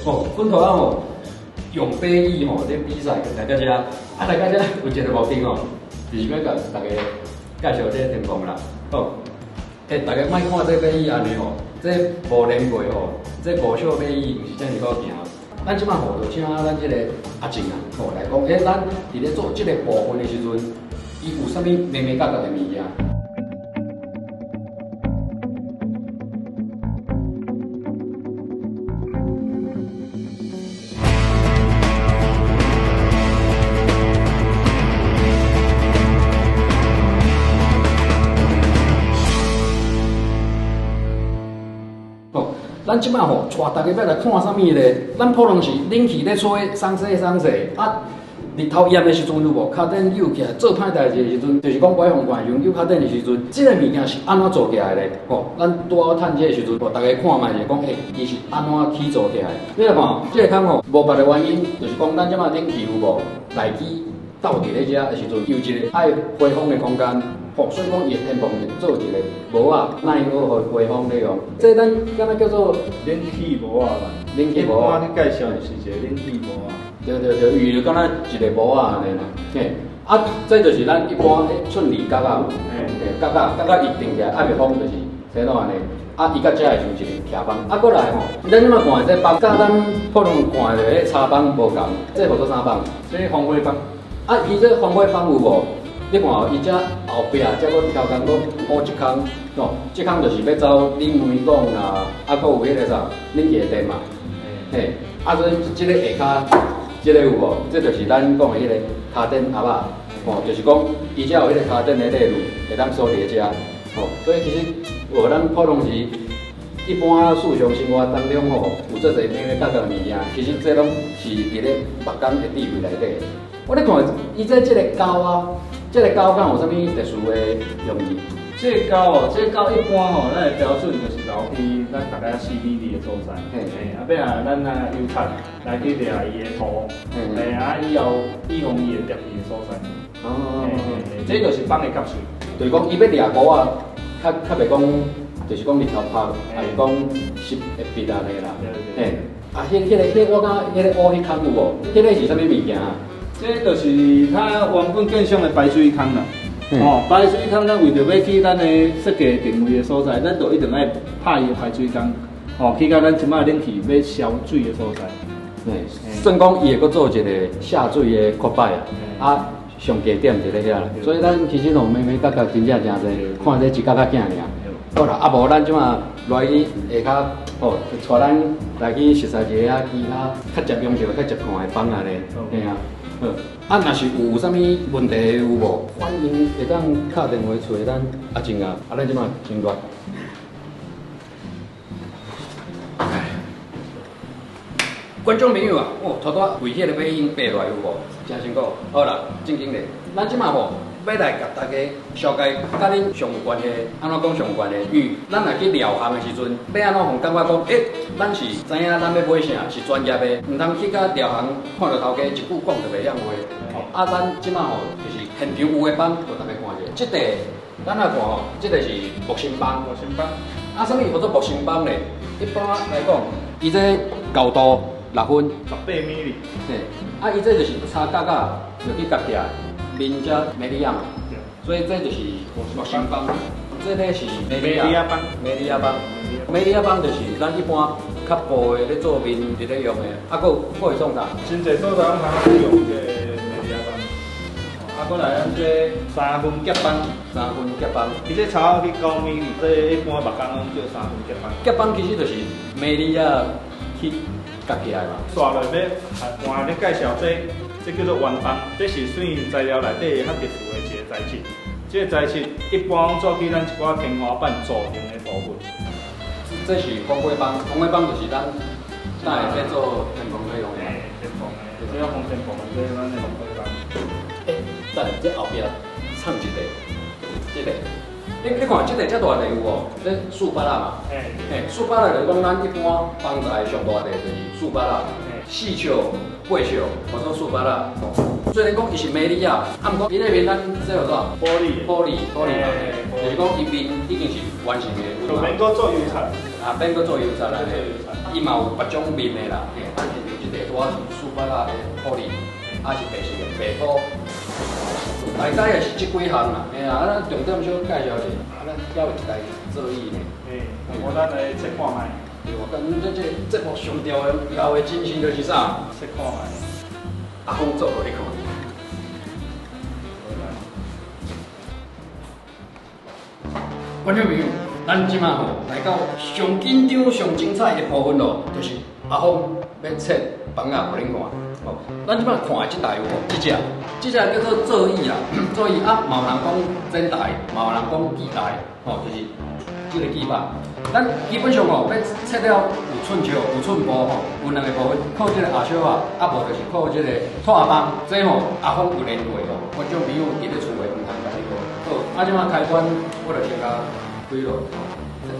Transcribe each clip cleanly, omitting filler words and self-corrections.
吼，阮头仔吼用马椅吼咧比赛来到遮，啊来到遮有一个目的吼，就是欲共大家介绍这个天棚啦。好，欸，大家莫看这马椅按呢吼，这无练过吼，这五小马椅毋是遮尔好行。咱这摆吼，就请咱这个阿静啊，吼来讲，欸，咱伫咧做这个部分的时阵，伊有啥物眉眉角角的物件？咱这摆吼，带大家欲来看啥物咧？咱普通时冷气咧吹，送洗送洗啊。日头炎的时阵有无？跤顶扭起来做歹代志的时阵，就是讲拐风看的时阵，扭跤顶的时阵，这个物件是按怎做起来的？吼，咱拄好趁这个时阵，予大家看觅者讲，欸，伊是按怎起做起来的？你来看，这个空吼，无别的原因，就是讲咱这摆冷气有无？内机斗伫咧遮的时阵，有一个爱回风的空间。吼，所以讲伊的天棚就做一个帽仔，耐好予回风咧用。这咱敢若叫做冷气帽仔啦。冷气帽仔。一般咧介绍就是一个冷气帽仔。对对对，伊就敢若一个帽仔按呢啦。嘿，啊，这就是咱一般的寸厘角仔，嘿，角仔角仔伊定起来爱袂风就是这怎按呢？啊，伊到遮会像一个徛枋，啊，过来吼，咱这摆看的这枋，佮咱普通看的彼茶枋无仝，这号做啥枋？这防火枋。啊，伊这防火枋有无？你看哦，伊遮后壁遮阁超工阁补一空，吼，这空就是欲走冷媒管啦，啊，阁有彼个啥冷气的电嘛，嘿，啊，所以这个下跤，这个有无？这就是咱讲的彼个跤顶盒仔，吼，就是讲伊遮有彼个跤顶的例路，会当锁伫遮，吼，所以其实有咱普通时一般日常生活当中吼，有足济眉眉角角的物件，其实这拢是伫咧木工的智慧内底。我咧看伊这这个胶啊。这个胶敢有啥物特殊的用意？这个胶哦，这个胶一般吼，咱的标准就是留去咱大概4米二的所在。嘿，啊，尾仔咱啊油漆来去掠伊的图，嘿，啊以后预防伊会叠去的所在。哦，这就是枋的夹喙，就是讲伊欲掠糊仔，较较袂讲，就是讲日头晒，还是讲湿会湿按呢啦。嘿，啊，彼彼个彼我感觉彼个乌彼空有无？彼个是啥物物件啊？这就是它原本建商的排水孔啦。哦，排水孔咱为著欲去咱的设计定位的所在，咱就一定爱拍伊的排水孔，哦，去到咱这摆冷气欲消水的所在。对，算讲伊会阁做一个下水的扩摆啊，啊，上低点伫咧遐啦。所以咱其实拢眉眉角角真正诚济，看这一角角囝尔。好啦，啊无咱这摆来去下跤，哦，带咱来去熟似一下其他较捷用著、较捷看的枋按呢，嘿啊。啊，若是有啥物问题有无？欢迎会当敲电话揣咱阿静啊，啊，咱这摆真热。观众朋友啊，哦，拄拄为彼个马英爬落来有无？真辛苦。好啦，正经咧，咱这摆吼欲来共大家绍介佮恁上有关系，按怎讲上有关系？因为咱若去寮行的时阵，欲按怎予感觉讲，欸，咱是知影咱欲买啥，是专业的，毋通去佮寮行看著头家一句讲就袂晓话。啊，咱这摆吼就是现场有的枋，予大家看者。这块咱来看吼，这个是木芯枋。木芯枋。啊，啥物号做木芯枋咧？一般来讲，伊这高度6分，18米哩。嘿，啊，伊这就是插角仔就去夹起来，面遮美利亚嘛，所以这就是木芯枋。这个是美利亚枋，美利亚枋，美利亚枋就是咱一般较薄的咧做面伫咧用的，啊，阁有阁会创啥？真济所在拢通用这个美利亚枋。啊，阁来咱这三分夹枋，三分夹枋，伊这差去9米，这一般木工拢叫三分夹枋。夹枋其实就是美利亚去夹起来嘛。煞落欲换咧介绍这，这叫做圆枋，这是算材料内底较特殊的一个材质。这个材质一般拢做起咱一寡天花板造型的部分。这是防火枋，防火枋就是咱咱会使做天棚咧用的。天棚的，这防天棚的，这咱的防火枋。欸，等下，这后壁藏一个，这个，你看这个遮大块有无？这四八仔嘛，嘿，四八仔就是讲咱一般房材上大块就是四八仔，四尺、八尺，号做四八仔。虽然讲伊是迷你仔，啊，毋过伊那面咱这叫做玻璃，玻璃，玻璃嘛，就是讲伊面已经是完成的。就免阁做油漆，啊，免閣做油漆啦，伊嘛有別種面的啦，嘿，啊，親像這個拄仔是四擺仔的玻璃，啊是白色的白玻。大概也是這幾項啦，嘿啊，啊，咱重點小介紹者，啊，咱還有一台座椅呢。嘿，我咱來測看覓。對，我感覺這節目上重要的要的精神就是啥？測看覓。阿峰做予你看。觀眾朋友，咱這馬吼來到上緊張、上精彩的部分咯，就是阿峰欲切枋仔予恁看。吼，咱這馬看的這台有無？這隻，這隻叫做座椅啊，座椅啊，嘛有人講剪台，嘛有人講鋸台，吼，就是這個鋸法。咱基本上吼，欲切了有寸尺、有寸步吼，有兩個部分，靠這個阿小啊，啊無就是靠這個拖棒。這吼阿峰有練過吼，觀眾朋友佇咧厝的毋通共你講。好，啊，這馬開關我就先共開落，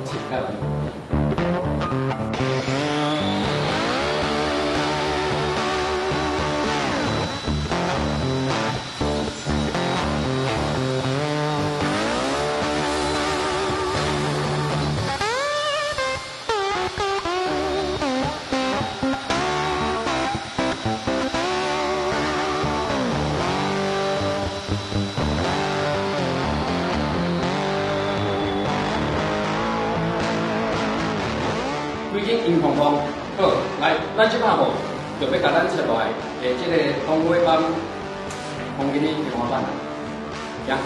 切開來。規間陰蓬蓬，好，來，咱這擺吼，就欲共咱切落來的這個防火板，放佇咧天花板，行。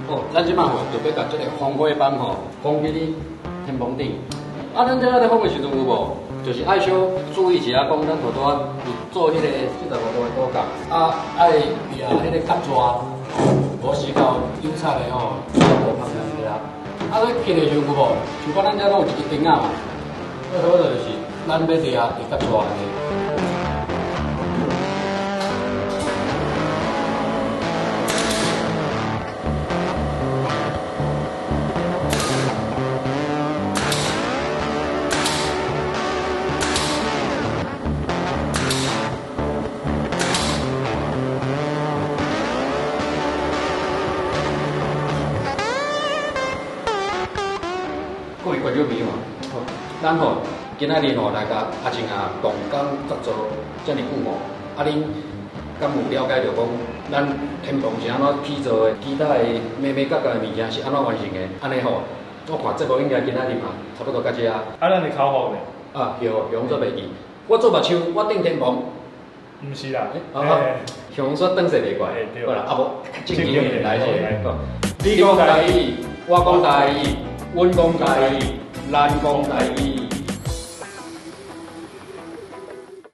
好，咱這擺吼，就欲共這個防火板吼，放佇咧天棚頂。啊，咱這咧放的時陣有無？就是愛小注意一下，講咱拄拄仔有做彼個45度的倒角，啊，愛掠彼個角紙，無時到油漆的吼，無芳人掠。啊，咧刻的時陣有無？像講咱遮攏有一支釘仔嘛，啊，好就是咱欲掠會角紙按呢。各位觀眾朋友，咱吼今仔日吼來共阿靜啊動工合作遮爾久吼，啊恁敢有了解著講，咱天棚是按怎起造的？其他的眉眉角角的物件是按怎完成的？按呢吼，我看節目應該今仔日嘛差不多到這啊。啊，咱的口號呢？啊，對，向煞袂記。我做目鬚，我頂天棚。毋是啦，向煞轉勢袂過。對。好啦，啊無正經的來者。你講台語，我講台語，阮講台語，咱講台語。